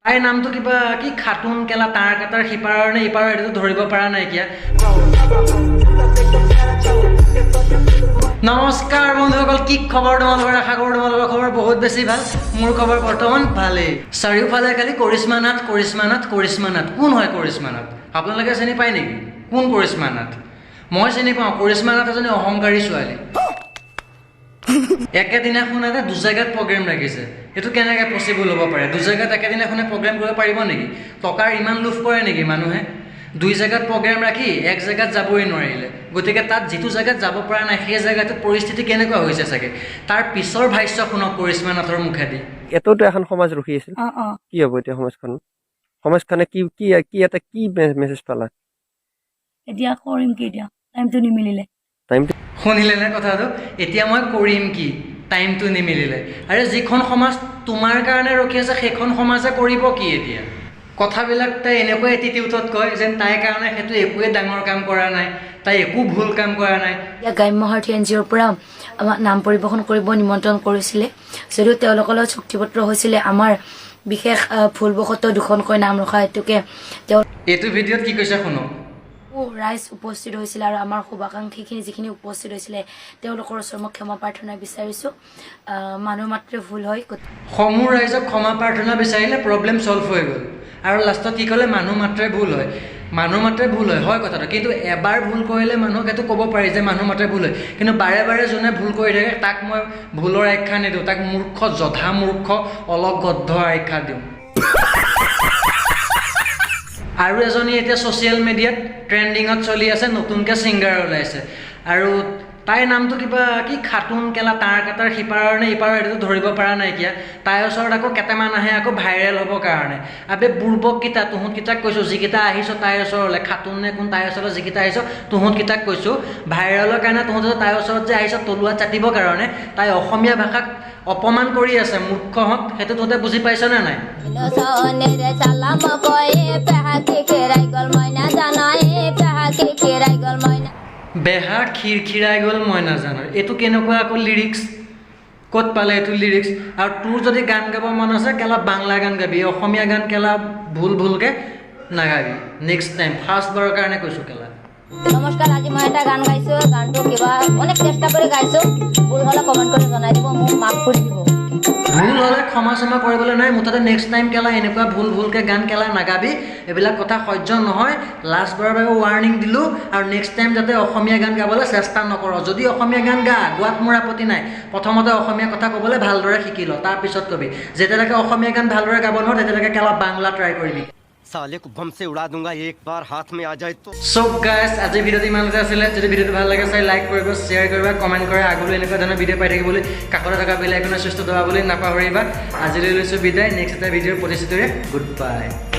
তাইৰ নামটো কিবা কি খাতুন কেলা তাঁৰ কাটাৰ সিপাৰৰ নে ইপাৰৰ এইটো ধৰিব পৰা নাইকিয়া। নমস্কাৰ বন্ধুসকল, কি খবৰ তোমালোকৰ? আশা কৰোঁ তোমালোকৰ খবৰ বহুত বেছি ভাল। মোৰ খবৰ বৰ্তমান ভালেই। চাৰিওফালে খালি কৰিশ্মা নাথ, কৰিশ্মা নাথ, কৰিশ্মা নাথ। কোন হয় কৰিশ্মা নাথ? আপোনালোকে চিনি পায় নেকি কোন কৰিশ্মা নাথ? মই চিনি পাওঁ। কৰিশ্মা নাথ এজনী অহংকাৰী ছোৱালী। একেদিনাখনতে দুজেগাত প্ৰগ্ৰেম ৰাখিছে। এইটো কেনেকৈ পচিবল হ'ব পাৰে? দুজেগাত একেদিনাখনে প্ৰগ্ৰেম কৰিব পাৰিব নেকি? টকাৰ ইমান লোভ কৰে নেকি মানুহে? দুই জেগাত প্ৰগ্ৰেম ৰাখি এক জেগাত যাবই নোৱাৰিলে। গতিকে তাত যিটো জেগাত যাব পৰা নাই সেই জেগাটোত পৰিস্থিতি কেনেকুৱা হৈছে চাগে, তাৰ পিছৰ ভাষ্য শুনক কৰিশ্মা নাথৰ মুখেদি। এটোতো এখন সমাজ ৰখি আছিল, কি হ'ব এতিয়া সমাজখন? সমাজখনে কি কি কি এটা কি মেছেজ পালা? এতিয়া কৰিম কি? এতিয়া টাইমটো নিমিলিলে। টাইমটো শুনিলে নে কথাটো? এতিয়া মই কৰিম কি, টাইমটো নিমিলিলে। আৰে যিখন সমাজ তোমাৰ কাৰণে ৰখি আছে সেইখন সমাজে কৰিব কি এতিয়া? কথাবিলাক তাই এনেকুৱা এটিটিউডত কয় যেন তাইৰ কাৰণে সেইটো একোৱেই ডাঙৰ কাম কৰা নাই, তাই একো ভুল কাম কৰা নাই। গ্ৰাম্য সাৰথি এন জি অ'ৰ পৰা আমাক নাম পৰিৱেশন কৰিব নিমন্ত্ৰণ কৰিছিলে, যদিও তেওঁলোকৰ লগত চুক্তিপত্ৰ হৈছিলে। আমাৰ বিশেষ ভুলবশতঃ দুখনকৈ নাম ৰখা হেতুকে তেওঁ এইটো ভিডিঅ'ত কি কৈছে শুনক। ৰাইজ উপস্থিত হৈছিলে আৰু আমাৰ শুভাকাংক্ষীখিনি যিখিনি উপস্থিত হৈছিলে তেওঁলোকৰ ওচৰত মই ক্ষমা প্ৰাৰ্থনা বিচাৰিছোঁ। মানুহ মাত্ৰে ভুল হয়। সমূহ ৰাইজক ক্ষমা প্ৰাৰ্থনা বিচাৰিলে প্ৰব্লেম ছল্ভ হৈ গ'ল। আৰু লাষ্টত কি ক'লে? মানুহ মাত্ৰে ভুল হয়, মানুহ মাত্ৰে ভুল হয়। হয় কথাটো, কিন্তু এবাৰ ভুল কৰিলে মানুহক এইটো ক'ব পাৰি যে মানুহ মাত্ৰে ভুল হয়। কিন্তু বাৰে বাৰে যোনে ভুল কৰি থাকে তাক মই ভুলৰ আখ্যা নিদিওঁ, তাক মূৰ্খ, জধা মূৰ্খ, অলপ গদ্ধ আখ্যা দিওঁ। আৰু এজনী এতিয়া ছ'চিয়েল মিডিয়াত ট্ৰেণ্ডিঙত চলি আছে, নতুনকৈ ছিংগাৰ ওলাইছে আৰু তাইৰ নামটো কিবা কি খাতুন কেলা তাঁৰ কাটাৰ সিপাৰৰ নে ইপাৰৰ এইটো ধৰিব পৰা নাইকিয়া। তাইৰ ওচৰত আকৌ কেইটামান আহে আকৌ ভাইৰেল হ'বৰ কাৰণে। আবে বুৰ্বককেইটা, তহঁতকেইটাক কৈছোঁ, যিকেইটা আহিছ তাইৰ ওচৰলৈ, খাতুন নে কোন তাইৰ ওচৰলৈ যিকেইটা আহিছ তহঁতকেইটাক কৈছোঁ, ভাইৰেলৰ কাৰণে তহঁতে তাইৰ ওচৰত যে আহিছ তলুৱা চাটিবৰ কাৰণে, তাই অসমীয়া ভাষাক অপমান কৰি আছে মূৰ্খহঁত, সেইটো তহঁতে বুজি পাইছনে নাই? বেহা খিৰখিৰাই গ'ল মই নাজানো, এইটো কেনেকুৱা আকৌ লিৰিক্স? ক'ত পালে এইটো লিৰিক্স? আৰু তোৰ যদি গান গাব মন আছে কেলা বাংলা গান গাবি, অসমীয়া গান কেলা ভুল ভুলকৈ নাগাবি। নেক্সট টাইম ফাৰ্ষ্টবাৰৰ কাৰণে কৈছোঁ কেলা। নমস্কাৰ, আজি মই এটা গান গাইছোঁ। গানটো কিবা অনেক চেষ্টা কৰি গাইছোঁ, ভুল হ'লে কমেণ্ট কৰি জনাই দিব, মোক মাফ কৰি দিব। ভুল হ'লে ক্ষমা চমা কৰিবলৈ নাই, মুঠতে নেক্সট টাইম কেলা এনেকুৱা ভুল ভুলকৈ গান কেলা নাগাবি, এইবিলাক কথা সহ্য নহয়। লাষ্টবাৰৰ বাবে ৱাৰ্ণিং দিলোঁ। আৰু নেক্সট টাইম যাতে অসমীয়া গান গাবলৈ চেষ্টা নকৰ। যদি অসমীয়া গান গা, গোৱাত মোৰ আপত্তি নাই, প্ৰথমতে অসমীয়া কথা ক'বলৈ ভালদৰে শিকি ল, তাৰপিছত কবি। যেতিয়ালৈকে অসমীয়া গান ভালদৰে গাব নোৱাৰো তেতিয়ালৈকে কেলা বাংলা ট্ৰাই কৰিবি। साले को बम से उड़ा दूंगा, एक बार हाथ में आ जाए तो। সব গাইজ, আজিৰ ভিডিঅ'টো ইমানতে আছিলে। যদি ভিডিঅ'টো ভাল লাগে চাই লাইক কৰিব, শ্বেয়াৰ কৰিবা, কমেণ্ট কৰা। আগলৈ এনেকুৱা ধৰণৰ ভিডিঅ' পাই থাকিবলৈ কাষতে থকা বেল আইকনৰ চুইচটো দবাবলৈ নাপাহৰিবা। আজিলৈ লৈছোঁ বিদায়। নেক্সট এটা ভিডিঅ'ৰ প্ৰতিশ্ৰুতিৰে গুড বাই।